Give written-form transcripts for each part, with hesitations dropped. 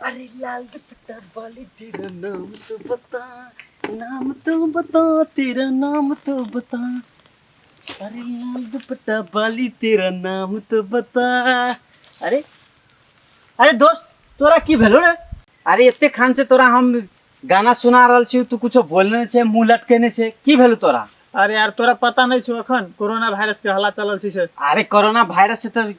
अरे लाल दुपट्टा वाली तेरा नाम तो बता, नाम तो बता, तेरा नाम तो बता। अरे लाल दुपट्टा वाली तेरा नाम तो बता। अरे अरे दोस्त, तोरा की भेलो रे? अरे एते खान से तोरा हम गाना सुना रहल छी, तू कुछो बोलने नहि छै, मुंह लटकेने छै, की भेलो तोरा? अरे यार, तोरा पता नहीं छौ, अखन कोरोना वायरस के हल्ला चलल छै से। अरे कोरोना वायरस से तो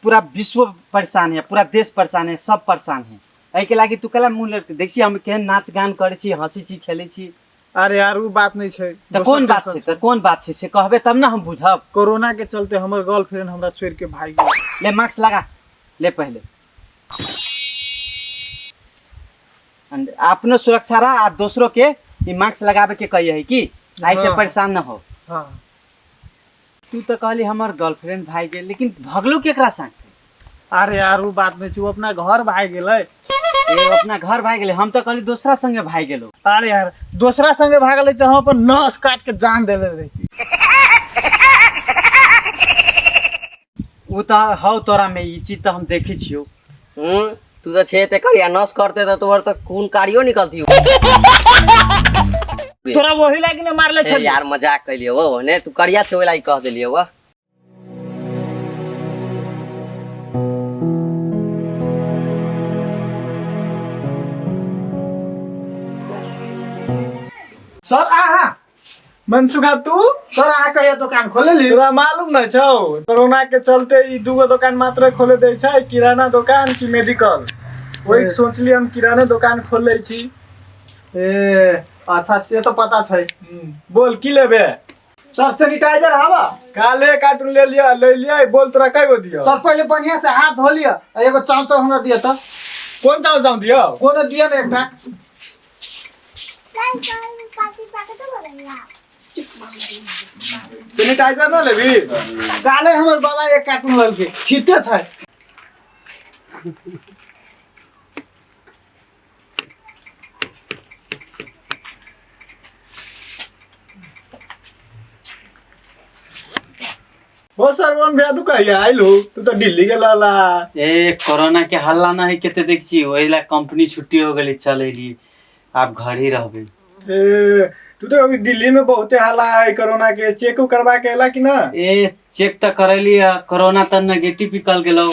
पूरा विश्व परेशान है, पूरा देश परेशान है, सब परेशान है। एहिके लागि तू कला मुँह लटके देख छी, हम केहन नाच गान करै छी, हँसी छी, खेलै छी। अरे यार, उ बात नहीं छै। तऽ कोन बात छै? तऽ कोन बात छै से कहबे तब ने हम बुझब। कोरोना के चलते हमर गर्लफ्रेंड हमरा छोड़ के भागि गेल। ले मास्क लगा ले पहले, अपनो सुरक्षा रह आ दोसरो के ई मास्क लगाबे के कहिए है कि ऐसे परेशान न हो। तू तो कहली हमर गर्लफ्रेंड भागि गेल, लेकिन भगलू केकरा संग? अरे यार, उ बात नहीं छै, उ अपना घर भागि गेलै। ए, अपना घर भागि गेलै? हम तो कहली दोसरा संगे भागि गेलो। अरे यार, दोसरा संगे भागलै तऽ हम अपन नस काट के जान देले रही। उ तऽ हौ तोरा में ई चीज तऽ हम देखै छियौ। तू तऽ छे ते करिया, नस करते तऽ तोहर तऽ खून कारियो निकलती। तोरा वही लागी ने मारले ए छलियै। यार, मजाक कैलियो वो ने, तू करिया छे ओहि लागी कह देलियो वो। सर आहा मनसुखा तू? सर, अहाँ कहिया दोकान खोलली? तोरा मालूम नहीं छौ, कोरोना के चलते ई दूगो दोकान मात्र खोले दै छै, किराना दोकान की मेडिकल। वही सोचली हम किराने दोकान खोल लै छी। ए अच्छा, से तो पता छै। बोल, की लेबे? सर, सैनिटाइजर हवा? काले कार्टून ले लिया, ले लिया। बोल, तोरा कय गो दियो? सर, पहिले बढ़िया से हाथ धो लिअ आ एगो चाव चाव हमरा दिअ तऽ। कोन चाव चाव दियो? कोनो दिअ ने एकटा। सैनिटाइजर न लेबी? काले हमर बाबा एक कार्टून ललके, ठीके छै। हो सरवन भैया, तू कहिया आइलू? तू तो दिल्ली गेल रहला। ए, कोरोना के हल्ला ना है कते देख छी, ओहि ला कंपनी छुट्टी हो गेलै, चल एली, आब घर ही रहबै। ए, तू तो अभी दिल्ली में बहुते हल्ला है कोरोना के, चेक करवा के एला कि ना? ए, चेक तऽ करेली, कोरोना तऽ नेगेटिव निकल गेलौ।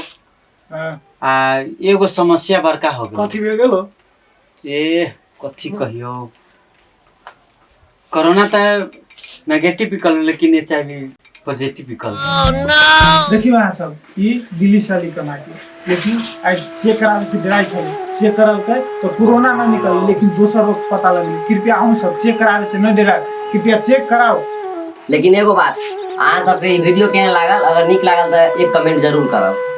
आ एगो समस्या बड़का हो गेल। कथी भे गेलो? ए, कथी कहियो, कोरोना तऽ नेगेटिव निकल, लेकिन एच I V positive निकल। देखियो अहाँ सब, ई दिल्ली से अली कमा के, लेकिन आइ चेक कराबै छै, डराइ छै। चेक करलकै तऽ कोरोना नहि निकललै, लेकिन दोसर रोग पता लगलै। कृपया अहूँ सब चेक कराबै से नहि डराउ, कृपया चेक कराउ। लेकिन एगो बात, अहाँ सबके ई वीडियो केहन लागल? अगर नीक लागल तऽ एक कमेंट जरूर करब।